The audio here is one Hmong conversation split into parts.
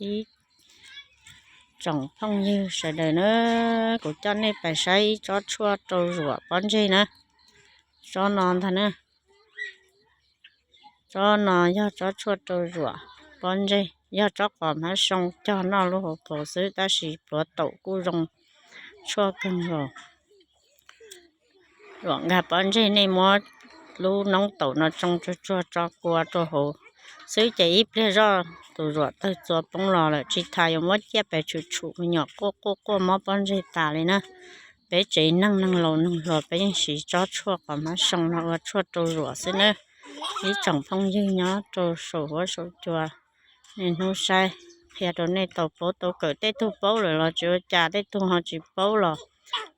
ib tsoom phooj ywg sawv daws na, kuv coj nej pais saib ib tsob tshuaj rau zuam pob ntseg na. Tsob no ntag na. Tsob no yog tsob tshuaj rau zuam pob ntseg, yog tsob qos hmab soo cog noj lub hauv paus xwb, tab sis pluav taum kuj zoo tshuaj kawg nkaus. Zuam nkag pob ntseg, nej muab lub noob taum no tsoo tsuag tsuag tso kua rau hauv xwb ces ib pliag zoj tus zuam tawg txua poob los lawm, tsis tas yuav muab ciaj pes tshum tshum me nyuam quaj quaj quaj mob pob ntseg tas li na. Peb tsev neeg, neeg laus neeg hluas peb yeej siv tsob tshuaj qos hmab soo no ua tshuaj rau zuam xwb na. Ib tsoom phooj ywg nyob rau saum huab saum cua, niaj hnub saib, qhia rau nej tau paub tau kawm, tej tug paub lawm los tsis ua cas, tej tug ho tsis paub los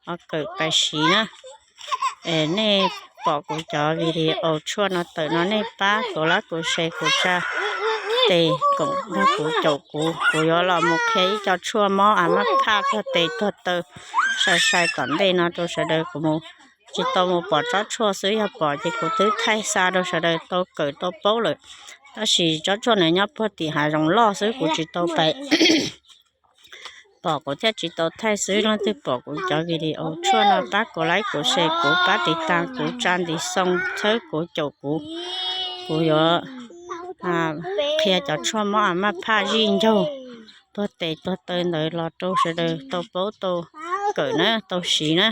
ho kawm pais siv na. Es nej pom kuv cov video tshuaj no tawm no nej pab kuv like, kuv share, kuv tsa tes koom nrog kuv caum kuv, kuv yuav los mus qhia ib co tshuaj mob a mab phaj tuag tes tuag taw sai sai tom ntej no rau sawv daws. Kuv mus tsis tau mus pom tsob tshuaj xwb, yog pom ces kuv twb thaij xa rau sawv daws tau kawm tau paub lawm. Tab sis tsob tshuaj no nyob puag tim hav zoov loj xwb, kuv tsis tau pais pom kuv thiaj tsis tau thaij xwb. Leej twg pom kuv cov video tshuaj no pab kuv like, kuv share, kuv pab tiv tas, kuv tsa ntiv xoo txhawb kuv caum kuv. Kuv yuav qhia cov tshuaj mob a mab phaj zij ncaug tuag tes tuag taw ntawd los rau sawv daws tau paub tau kawm na, tau siv na.